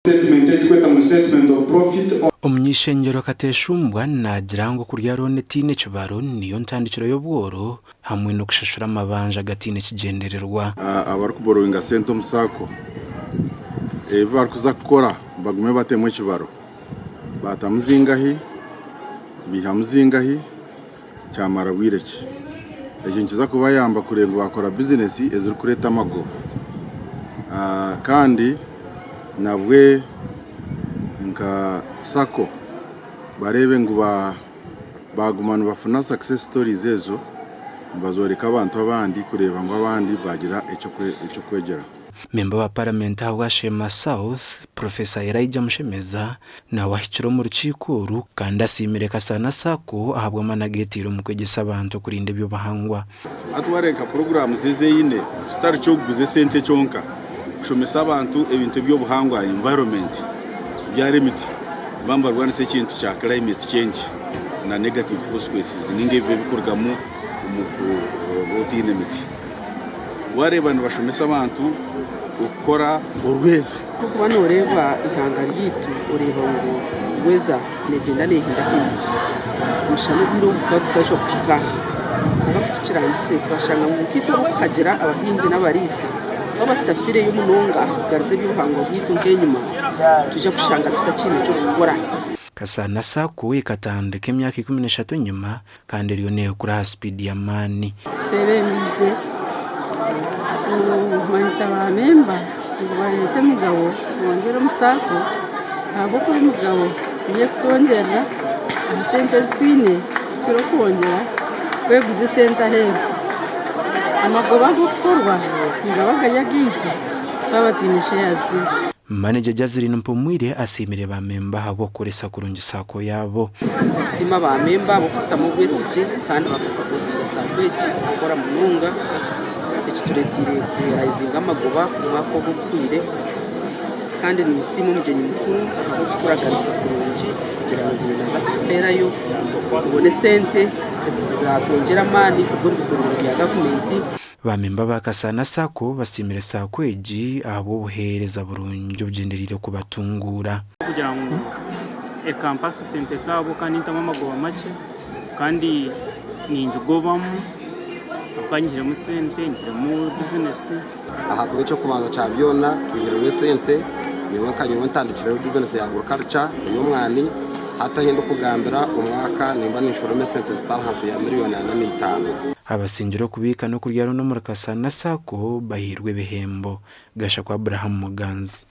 Statement ei turikweta ngu Statement of Profit or. Omuny'eishengyero Kateshumbwa naagira ngu okurya looni etaine kibaro niyo ntandikiro y'obworo hamwe n'okushashura amabanja agataine kigyendererwa. Abarikuborowinga sente omu sacco ebi barikuza kukora bagume batemu ekibaro, baatamu zingahi, baihamu zingahi, kyamara bwire ki. Ekyo nikiza kubayamba kureeba ngu baakora bizinesi ezirikureeta amagoba. Kandi nabwe nka sacco bareebe ngu baaguma nibafuna success stories ezo nibazooreka abantu abandi kureeba ngu abandi baagira eky'okwegyeraho. Memba wa Paramenti ahabwa Sheema South, Professor Elijah Mushemeza nawe ahikire omu rukiiko oru kandi asiimire Kasaana Sacco ahabw'amaani agu etaire omu kwegyesa abantu okurinda eby'obuhangwa. Hati wareeba nka puroguraamu ezi eine kitari ky'okuguza esente kyonka, kushomesa abantu ebintu eby'obuhangwa, environment, kubyara emiti, nibaba nibarwanisa ekintu kya climate change na negative consequences ninga ebibi ebirikurugamu omu kuba otaine miti. Wareeba nibashomesa abantu okukora orwezo. Ku orikuba nooreeba eihanga ryaitu oreeba ngu weather neegyenda neehindahinduka. Omushana obwire obu gukaba gutashusha kuhika aha. Kwonka ku tukirangise twashanga ngu nkaitwe abarikuhagira abahingi n'abariisa twaba tutafiireyo munonga aha kugaruza eby'obuhangwa bwaitu nk'enyima, nitwija kushanga tutakiine ky'okukora. Kasaana Sacco ekatandika emyaka 13 enyima kandi eriyo neekura aha sipiidi y'amaani. Twebembiize kumanyisa ba memba ngu bareete emigabo bongyere omu saako ahabw'okuba emigabo niyo ekutwongyerera aha sente ezi twine kukira okwongyera kweguza esente aheeru. Amagoba ag'okukorwa nigaba gari agaitu twaba twine shares zaitu. Maneja Jazlyn Mpumwire asiimire ba memba ahabw'okukoresa kurungi saako yaabo. Nitusiima ba memba ahabw'okututamu obwesigye kandi bakasapotinga saako egi kukora munonga ekitureteire kurealizinga amagoba omwaka ogu oguhweire kandi ninsiima omugyenyi mukuru ahabw'okuturaganisa kurungi kugira ngu naaza kututeerayo tubone esente eziraatwongyera amaani kugura ebitongore bya gavumenti. Baamemba ba Kasaana Sacco basiimire Sacco egi ahabw'obuheereza burungi obugyendereire kubatunguura. Kugira ngu ekampa akasente kaabo kandi ntamu amagoba makye kandi ningigobamu ahabw'okuba nyihiremu sente nyihiremu bizinesi. Ahakuba eky'okubanza kya byona twihiremu esente, nyowe nka nyowe ntandikireho bizinesi ya agriculture ey'omwani, hati ahi ndikugambira omwaka nimba ninshoroma esente zitari ahansi ya miriyoni ana na itaano. Abasingire okubiika n'okurya looni omuri Kasana Sacco bahairwe ebihembo. Gashakwa Abraham Muganzi.